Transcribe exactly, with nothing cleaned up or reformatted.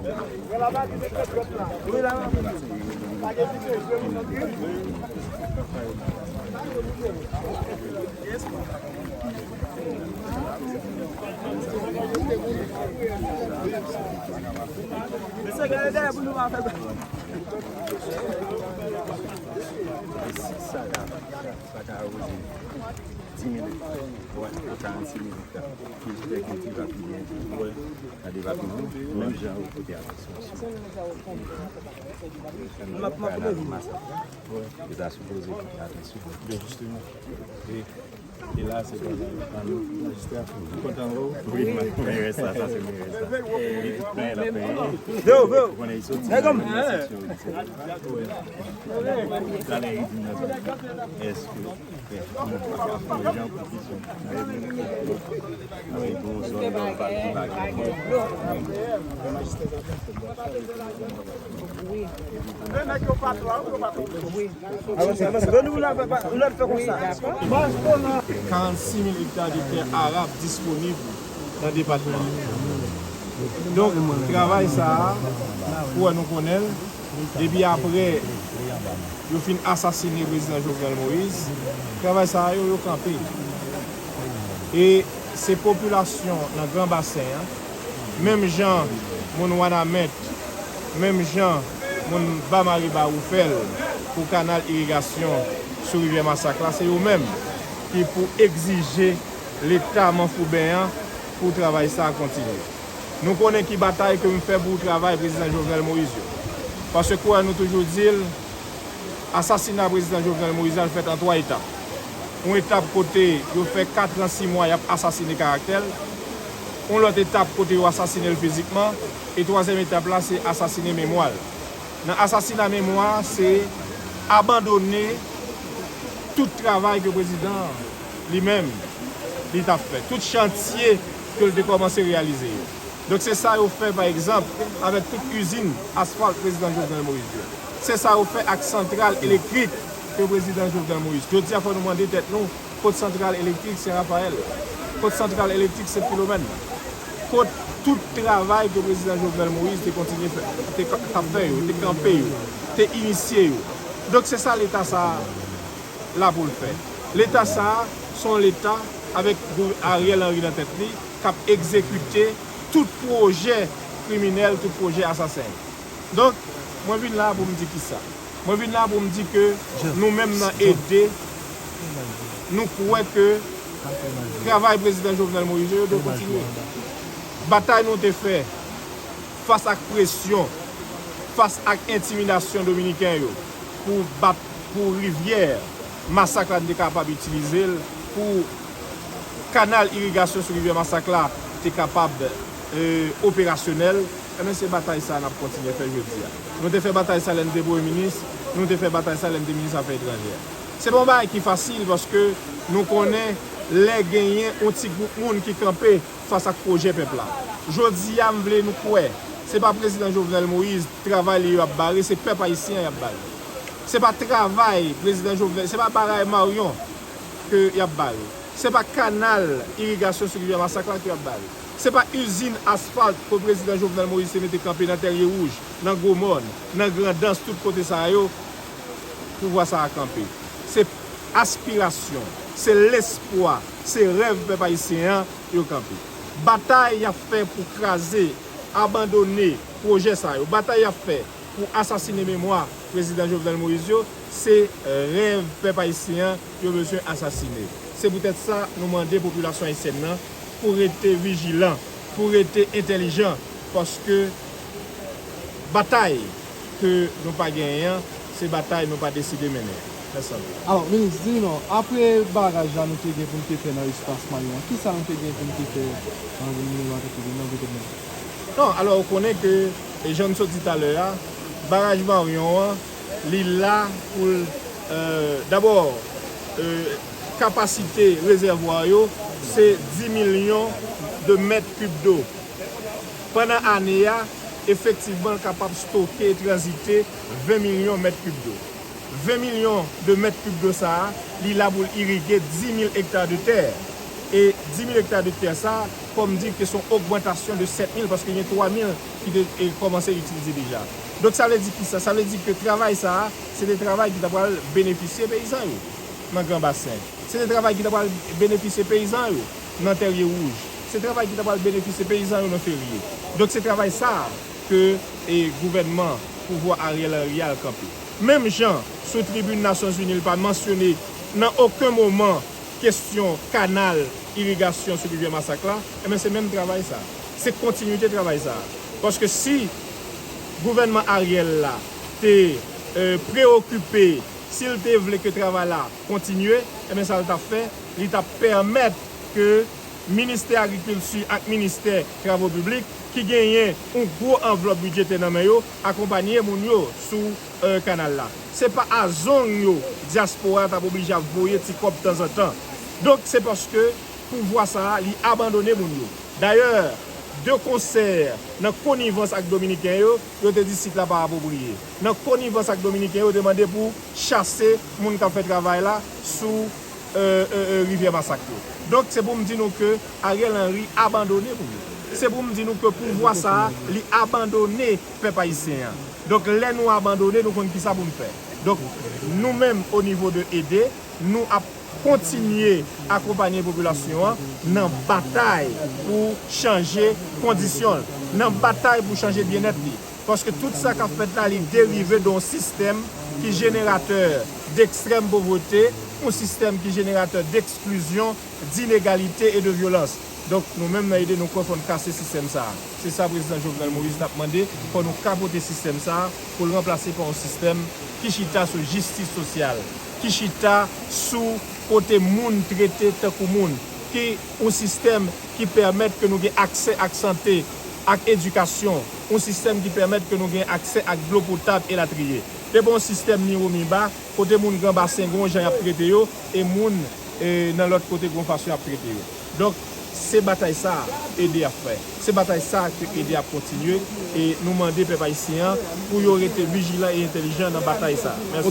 Sa ka, sa ka awoze dis mil ekta, wè, karannsis mil ekta. Kilti, kilti va pi byen, wè, nan depatman an, menm jan yo pote atansyon sou kanal Masak la, wè, yo ta sipoze pote atansyon. Byen, jisteman. E, e la, se pa nan majistra. Ou kontan wè w? Wi, mwen, mwen wè sa, sa se mwen wè sa. Li tout plen, l ap plen. Ou konnen li soti nan seksyon. Talè li di nan zòn. Èske Karannsis mil ekta de tè arab disponib nan depatman. Donk, travay sa a, pou wè nou konnen l, depi apre yo fin asasine prezidan Jovenel Moïse, travay sa a yo, yo kanpe. E se popilasyon nan Gran Basen an, menm jan moun Wanament, menm jan moun Ba Mariba ou fè l pou kanal irigasyon sou rivyè Masak la, se yo menm ki pou egzije Leta Manfouben an pou travay sa a kontinye. Nou konnen ki batay ke m fè pou travay prezidan Jovenel Moïse yo. Paske kwè nou toujou di l, asasina prezidan Jovenel Moïse la fèt an twa etap. Yon etap kote yo fè kat an sis mwa y ap asasine karaktè l. Yon lòt etap kote yo asasine l fizikman. E twazyèm etap la, se asasine memwa l. Nan asasina memwa, se abandone tout travay ke prezidan an li menm, li t ap fè. Tout chantye ke l te kòmanse reyalize yo. Donk, se sa yo fè, pa egzanp, avèk tout izin asfalt prezidan Jovenel Moïse yo. Se sa yo fè ak santral elektrik ke prezidan Jovenel Moïse. Jodi a, fò nou mande tèt nou, kot santral elektrik Sen Rafayèl? Kot santral elektrik Sent Filomèn? Kot tout travay ke prezidan Jovenel Moïse te kontinye fè, te ka-, t ap fè yo, te kanpe yo, te inisye yo? Donk, se sa Leta sa a la pou l fè. Leta sa a, se yon Leta avèk gou-, Ariel Henry nan tèt li, k ap egzekite tout pwojè kriminèl, tout pwojè asasen yo. Donk, mwen vin la pou m di kisa? Mwen vin la pou m di ke nou menm nan ede, nou kwè ke travay prezidan Jovenel Moïse yo dwe kontinye. Batay nou te fè fas ak presyon, fas ak entimidasyon dominiken yo pou bat, pou rivyè Masak la, n te kapab itilize l pou kanal irigasyon sou rivyè Masak la te kapab, e, operasyonèl. Ebyen, se batay sa a n ap kontinye fè jodi a. Nou te fè batay sa a lè n te premye minis, nou te fè batay sa a lè n te minis afè etranjè. Se pa yon bagay ki fasil, paske nou konnen lè genyen yon ti gwoup moun ki kanpe fas ak pwojè pèp la. Jodi a, m vle nou kwè, se pa prezidan Jovenel Moïse travay li yo ap bare, se pèp ayisyen an y ap bare. Se pa travay prezidan Jovenel, se pa baraj Marion ke y ap bare. Se pa kanal irigasyon sou rivyè Masak la ke y ap bare. Se pa izin asfalt ke prezidan Jovenel Moïse te mete kanpe nan Tèrye Wouj, nan Gwo Mòn, nan Grandans, tout kote sa yo, pouvwa sa a kanpe. Se aspirasyon, se lespwa, se rèv pèp ayisyen an yo kanpe. Batay y ap fè pou kraze, abandone pwojè sa yo, batay y ap fè pou asasine memwa prezidan Jovenel Moïse yo, se rèv pèp ayisyen an yo bezwen asasine. Se poutèt sa nou mande popilasyon ayisyèn nan pou rete vijilan, pou rete entèlijan, paske batay ke nou pa genyen an, se batay nou pa deside mennen. Mèsi anpil. Alò, minis, di nou non, apre baraj la nou te gen pou n te fè nan espas Marion an, kisa nou te gen pou n te fè nan nivo antrepriz nan kote nou? Non, alò, ou konnen ke, e, jan m sot di talè a, baraj Marion an, li la pou l, e, dabò, e, kapasite rezèvwa yo, se dis milyon de mèt kib dlo. Pandan ane a, efektivman, l kapab stoke e tranzite ven milyon mèt kib dlo. Ven milyon de mèt kib dlo sa a, li la pou l irige dis mil ekta de tè. E dis mil ekta de tè sa, fò m di ke se yon ogmantasyon de sèt mil, paske gen twa mil ki te e, kòmanse itilize deja. Donk, sa vle di ki sa? Sa vle di ke travay sa a, se de travay ki ta pral benefisye peyizan yo nan Gran Basen. Se de travay ki ta pral benefisye peyizan yo nan Tèrye Wouj. Se travay ki ta pral benefisye peyizan yo nan Ferye. Donk, se travay sa a ke e, gouvènman pouvwa Ariel Henry a kanpe. Menm jan, sou tribin Nasyonzini, li pa mansyone nan okenn moman kesyon kanal irigasyon sou rivyè Masak la, enben se menm travay sa. Se kontinwite travay sa. Paske si gouvènman Ariel la te e, preokipe, si l te vle ke travay la kontinye, enben sa l t ap fè, li t ap pèmèt ke Ministè Agrikilti ak Ministè Travo Piblik, ki genyen yon gwo anvlòp bidjetè nan men yo, akonpanye moun yo sou e, kanal la. Se pa a zong yo dyaspora t ap oblije ap voye ti kòb tanzantan. Donk, se paske pouvwa sa a, li abandone moun yo. Dayè, de konsè nan konivans ak Dominiken yo, yo te di sit la pa apwopriye. Nan konivans ak Dominiken yo, yo te mande pou chase moun k ap fè travay la sou e, e, e, rivyè Masak yo. Donk, se pou m di nou ke Ariel Henry abandone moun yo. Se pou m di nou ke pouvwa sa a, li abandone pèp ayisyen an. Donk, lè nou abandone, nou konn kisa pou n fè. Donk, nou menm, o nivo de ede, nou ap kontinye akonpanye popilasyon an nan batay pou chanje kondisyon l, nan batay pou chanje byennèt li. Paske tout sa k ap fèt la, li derive de yon sistèm ki jeneratè dekstrèm povrete, yon sistèm ki jeneratè deksklizyon, dinegalite e de vyolans. Donk, nou menm nan ede, nou kwè fò n kase sistèm sa a. Se sa prezidan Jovenel Moïse t ap mande, fò nou kapote sistèm sa a pou l ranplase pa yon sistèm ki chita sou jistis sosyal, ki chita sou kote moun trete tankou moun, ki yon sistèm ki pèmèt ke nou gen aksè ak sante, ak edikasyon, yon sistèm ki pèmèt ke nou gen aksè ak dlo potab elatriye. Depi yon sistèm miwo miba, kote moun Gran Basen gen yon jan y ap trete yo, e moun e, nan lòt kote gen yon fason y ap trete yo. Donk, se batay sa a ede ap fè. Se batay sa a ke ede ap kontinye, e nou mande pèp ayisyen an pou yo rete vijilan e entèlijan nan batay sa a. Mèsi.